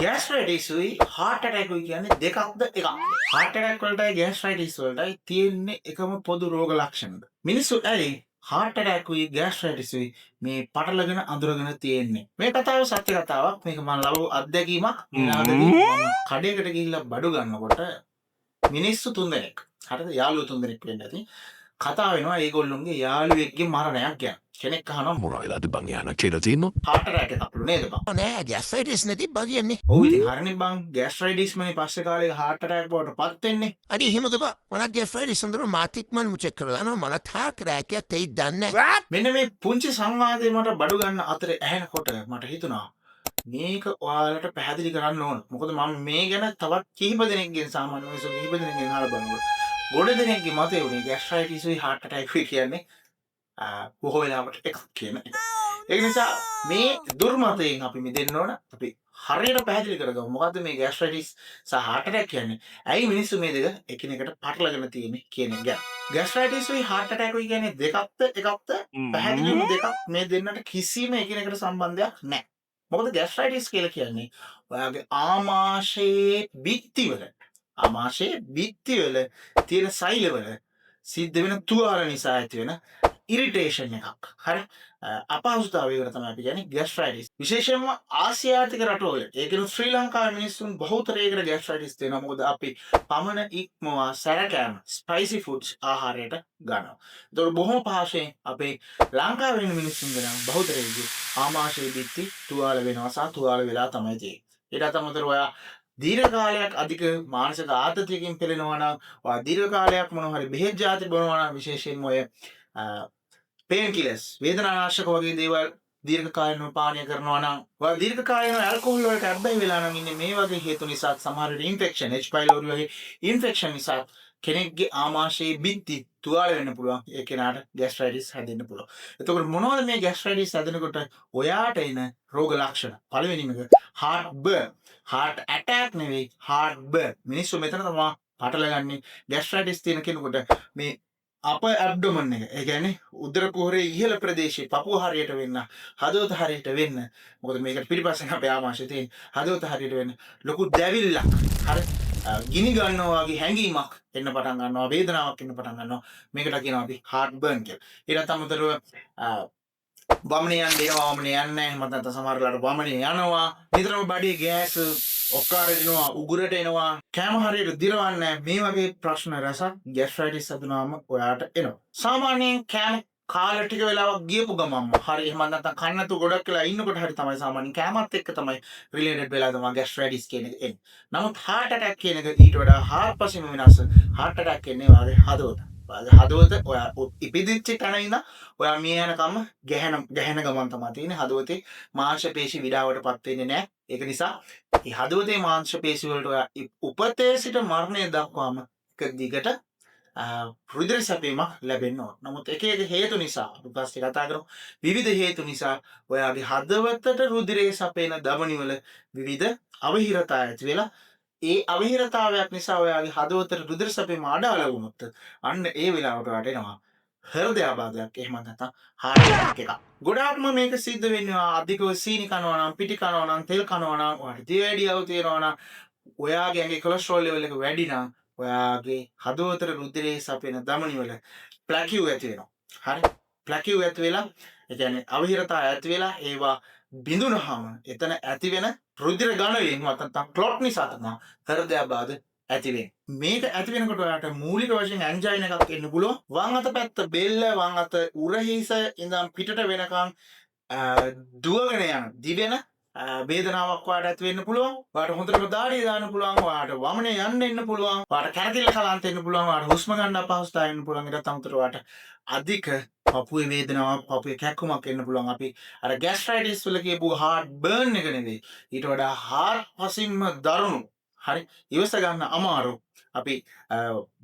ගෑස්ට්‍රයිටිස් උයි heart attack උයි කියන්නේ දෙකක්ද එකක්ද? Heart attack වලටයි ගෑස්ට්‍රයිටිස් වලටයි තියෙන්නේ එකම පොදු රෝග ලක්ෂණද? මිනිස්සු ඇයි හાર્ට් ඇටැක් උයි ගෑස්ට්‍රයිටිස් උයි මේ පටලගෙන අඳුරගෙන තියෙන්නේ? මේ කතාව සත්‍ය කතාවක්. මේක මම ලැබපු අත්දැකීමක්. මේ මම කඩේකට ගිහිල්ලා බඩු ගන්නකොට මිනිස්සු තුන්දෙනෙක්, හරිද, යාළුවෝ තුන්දෙනෙක් වෙන්න ඇති, කතා වෙනවා ඒගොල්ලොන්ගේ යාළුවෙක්ගේ මරණයක් ගැන. කෙනෙක් අහනවා, මොනවා වෙලාද බං යන කියලා තියෙනවා? හાર્ට් ඇටැක් එකක්ලු නේද බං? නෑ, ගැස්ට්‍රයිටිස් නැති බං කියන්නේ. ඔව් ඉතින් හරිනේ බං, ගෑස්ට්‍රයිටිස් මනේ පස්සේ කාලේ හાર્ට් ඇටැක් බවට පත් වෙන්නේ. අනේ එහෙමද බං? මනත් ගැස්ට්‍රයිටිස් හොඳට මාත් ඉක්මනටම චෙක් කරලා යනවා. මනත් හાર્ට් ඇටැක් එකක් තෙයි දන්නේ නෑ. මෙන්න මේ පුංචි සංවාදය මට බඩු ගන්න අතරේ ඇහෙනකොට මට හිතුණා මේක ඔයාලට පැහැදිලි කරන්න ඕන. මොකද මම මේ ගැන තවත් කිහිප දෙනෙක්ගෙන්, සාමාන්‍ය මිනිස්සු කිහිප දෙනෙක්ගෙන් අහලා බලනකොට ගොඩ දෙනෙක්ගේ මතය වුණේ ගෑස්ට්‍රයිටිස් උයි හાર્ට් ඇටැක් උයි කියන්නේ බොහෝ වෙලාවට එකක් කියන එක. ඒක නිසා මේ දුර්මතයෙන් අපි මිදෙන්න ඕන. අපි හරියට පැහැදිලි කරගමු. මොකද්ද මේ ගෑස්ට්‍රයිටිස් සහ හાર્ට් ඇටැක් කියන්නේ? ඇයි මිනිස්සු මේ දෙක එකිනෙකට පටලගෙන තියෙන්නේ කියන එක ගැන. ගෑස්ට්‍රයිටිස් උයි හાર્ට් ඇටැක් උයි කියන්නේ දෙකක්ද එකක්ද? පැහැදිලිවම දෙකක්. මේ දෙන්නට කිසිම එකිනෙකට සම්බන්ධයක් නැහැ. මොකද ගෑස්ට්‍රයිටිස් කියලා කියන්නේ ඔයාගේ ආමාශයේ බිත්තිවල තියෙන සෛලවල සිද්ධ වෙන තුවාල නිසා ඇති වෙන ඉරිටේෂන් එකක්. හරි, අපහසුතාවයකට තමයි අපි කියන්නේ ගෑස්ට්‍රයිටිස්. විශේෂයෙන්ම ආසියාතික රටවල, ඒ කියන්නේ ශ්‍රී ලංකාවේ මිනිස්සුන් බහුතරයකට ගෑස්ට්‍රයිටිස් තියෙනවා. මොකද අපි පමණ ඉක්මවා සැර කෑම, ස්පයිසි ෆුඩ්ස් ආහාරයට ගන්නවා. ඒතකොට බොහොම පහසුවෙන් අපේ ලංකාවේ ඉන්න මිනිස්සුන්ගේ නම් බහුතරයකගේ ආමාශයේ බිත්ති තුවාල වෙනවා සහ තුවාල වෙලා තමයි තියෙන්නේ. ඊට අමතරව ඔයා දීර්ඝ කාලයක් අධික මානසික ආතතියකින් පෙළෙනවා නම්, ඔයා දීර්ඝ කාලයක් මොනවා හරි බෙහෙත් ජාති බොනවා නම්, විශේෂයෙන්ම ඔය පේන් කිලර්ස්, වේදනානාශක වගේ දේවල් දීර්ඝ කාලීනව පානය කරනවා නම්, ඔයා දීර්ඝ කාලීනව ඇල්කොහොල් වලට ඇබ්බැහි වෙලා නම් ඉන්නේ, මේ වගේ හේතු නිසා, සමහර විට ඉන්ෆෙක්ෂන්, H pylori වගේ ඉන්ෆෙක්ෂන් නිසා කෙනෙක්ගේ ආමාශයේ බිත්ති තුවාල වෙන්න පුළුවන්. ඒ කෙනාට ගෑස්ට්‍රයිටිස් හැදෙන්න පුළුවන්. එතකොට මොනවද මේ ගෑස්ට්‍රයිටිස් හැදෙනකොට ඔයාට එන රෝග ලක්ෂණ? පළවෙනිම එක හાર્ට් බර්න්. හાર્ට් ඇටැක් නෙවෙයි, හાર્ට් බර්න්. මිනිස්සු මෙතන තමයි පටලගන්නේ. ගෑස්ට්‍රයිටිස් තියෙන කෙනෙකුට මේ අප ඇබ්ඩොමන් එක, ඒ කියන්නේ උදර කුහරයේ ඉහළ ප්‍රදේශයේ පපුව හරියට වෙන්න, හදවත හරියට වෙන්න, මොකද මේකට පිටිපස්සෙන් අපේ ආමාශය තියෙන, හදවත හරියට වෙන්න ලොකු දැවිල්ලක්, හරි, ගිනි ගන්නවා වගේ හැඟීමක් එන්න පටන් ගන්නවා, වේදනාවක් එන්න පටන් ගන්නවා. මේකට කියනවා අපි හાર્ට් බර්න් කියලා. ඊට අමතරව වමනේ යන්න එනවා, වමනේ යන්නේ නැහැ. එහෙම නැත්නම් සමහර වෙලාවට වමනේ යනවා, නිතරම බඩේ ගෑස්, ඔක්කාර එනවා, උගුරට එනවා, කෑම හරියට දිරවන්නේ නැහැ. මේ වගේ ප්‍රශ්න රසක් ගෑස්ට්‍රයිටිස් හැදුනාම ඔයාට එනවා. සාමාන්‍යයෙන් කෑම කාලා ටික වෙලාවක් ගියපු ගමන්ම හරි, එහෙම නැත්නම් කන්න නැතුව ගොඩක් වෙලා ඉන්නකොට හරි තමයි, සාමාන්‍යයෙන් කෑමත් එක්ක තමයි රිලේටඩ් වෙලා තමයි ගෑස්ට්‍රයිටිස් කියන එක එන්නේ. නමුත් හાર્ට් ඇටැක් කියන එක ඊට වඩා හාත්පසින්ම වෙනස්. හાર્ට් ඇටැක් එන්නේ ඔයාගේ හදවත. ඔයාගේ හදවත ඔයා ඉපිදිච්ච තැන ඉඳන් ඔයා මිය යනකම් ගැහෙන ගැහෙන ගමන් තමයි තියෙන්නේ. හදවතේ මාංශ පේශි විඩාවට පත් වෙන්නේ නැහැ. ඒක නිසා මේ හදවතේ මාංශ පේශි වලට ඔයා උපතේ සිට මරණය දක්වාම එක දිගට රුධිර සැපයීමක් ලැබෙන්න ඕන. නමුත් එක එක හේතු නිසා, අපි පස්සේ කතා කරමු, විවිධ හේතු නිසා ඔයාගේ හදවතට රුධිරය සපයන ධමනි වල විවිධ අවහිරතා ඇති වෙලා, ඒ අවහිරතාවයක් නිසා ඔයාගේ හදවතට රුධිර සැපයීම අඩාල වුණොත්, අන්න ඒ වෙලාවට ඔයාට එනවා හෘදයාබාධයක්, එහෙම නැත්නම් හાર્ට් ඇටැක් එකක්. ගොඩාක්ම මේක සිද්ධ වෙන්නේ අධිකව සීනි කනවා නම්, පිටි කනවා නම්, තෙල් කනවා නම්, ඔයාට දියවැඩියාව තියෙනවා නම්, ඔයාගේ ඇඟේ කොලෙස්ටරෝල් ලෙවල් එක වැඩි නම්, ඔයාගේ හදවතට රුධිරය සපයන ධමනි වල ප්ලැකියු ඇති වෙනවා. හරි? ප්ලැකියු ඇති වෙලා, ඒ කියන්නේ අවහිරතා ඇති වෙලා, ඒවා බිඳුනහම එතන ඇති වෙන රුධිර ඝනවීම නැත්නම් ක්ලොට් නිසා තමයි හෘදයාබාධ ඇති වෙන්නේ. මේක ඇති වෙනකොට ඔයාට මූලික වශයෙන් ඇන්ජයින එකක් එන්න පුළුවන්. වම් අත පැත්ත බෙල්ල, වම් අත උරහිස ඉඳන් පිටට වෙනකන් දුවගෙන යන දිවෙන වේදනාවක් ඔයාට ඇති වෙන්න පුළුවන්. ඔයාට හොඳටම දාඩිය දාන්න පුළුවන්. ඔයාට වමනේ යන්න එන්න පුළුවන්. ඔයාට කැරකිල්ල කලාන්ත එන්න පුළුවන්. ඔයාට හුස්ම ගන්න අපහසුතාවය එන්න පුළුවන්. ඊටත් අමතරව ඔයාට අධික පපුවේ වේදනාවක්, පපුවේ කැක්කුමක් එන්න පුළුවන්. අපි අර ගෑස්ට්‍රයිටිස් වල කියපු හાર્ට් බර්න් එක නෙවෙයි. ඊට වඩා හාත්පසින්ම දරුණු, හරි, ඉවස ගන්න අමාරු, අපි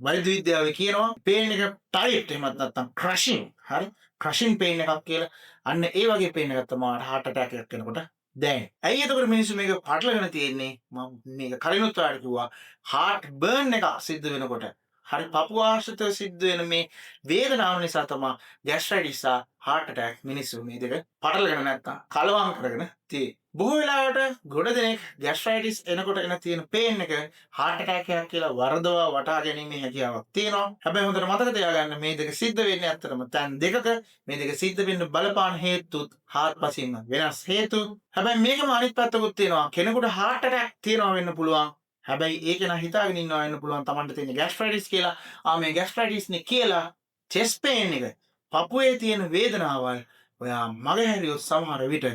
වෛද්‍ය විද්‍යාවේ කියනවා පේන් එක ටයිට් එහෙමත් නැත්නම් ක්‍රෂින්, හරි, ක්‍රෂින් පේන් එකක් කියලා. අන්න ඒ වගේ පේන් එකක් තමයි හાર્ට් ඇටැක් එකක් වෙනකොට දැනෙන්නේ. ඇයි එතකොට මිනිස්සු මේක පටලගෙන තියෙන්නේ? මම මේක කලිනුත් ඔයාලට කිව්වා, හાર્ට් බර්න් එක සිද්ධ වෙනකොට, හරි, පපුව ආශ්‍රිතව සිද්ධ වෙන මේ වේදනාව නිසා තමයි ගෑස්ට්‍රයිටිස් සහ හાર્ට් ඇටැක් මිනිස්සු මේ දෙක පටලගෙන නැත්තම් කලවම් කරගෙන තියෙන්නේ. බොහෝ වෙලාවට ගොඩ දෙනෙක් ගැස්ට්‍රයිටිස් එනකොට එන තියෙන පේන් එක හાર્ට් ඇටැක් එකක් කියලා වරදවා වටහා ගැනීමේ හැකියාවක් තියෙනවා. හැබැයි හොඳට මතක තියාගන්න, මේ දෙක සිද්ධ වෙන්නේ ඇත්තටම තැන් දෙකක. මේ දෙක සිද්ධ වෙන්න බලපාන හේතුත් හාත්පසින්ම වෙනස් හේතු. හැබැයි මේකම අනිත් පැත්තකුත් තියෙනවා. කෙනෙකුට හાર્ට් ඇටැක් තියෙනවා වෙන්න පුළුවන්. හැබැයි ඒක නා හිතාගෙන ඉන්නවා වෙන්න පුළුවන් තමන්ට තියෙන ගැස්ට්‍රයිටිස් කියලා. ආ, මේ ගැස්ට්‍රයිටිස් නේ කියලා චෙස්ට් පේන් එක, පපුවේ තියෙන වේදනාවල් ඔයා මගහැරියොත්, සමහර විට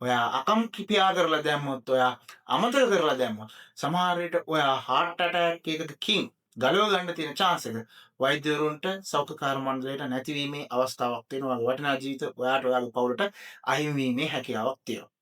ඔයා අකම්කිපියා කරලා දැම්මොත්, ඔයා අමතක කරලා දැම්මොත්, සමහර විට ඔයා හાર્ට් ඇටැක් එකකින් ගලව ගන්න තියෙන චාන්ස් එක වෛද්‍යවරුන්ට, සෞඛ්‍ය මණ්ඩලයට නැතිවීමේ අවස්ථාවක් තියෙනවා. ඔයාගේ වටිනා ජීවිත ඔයාට, ඔයාගේ පවුලට අහිමි වීමේ හැකියාවක් තියෙනවා.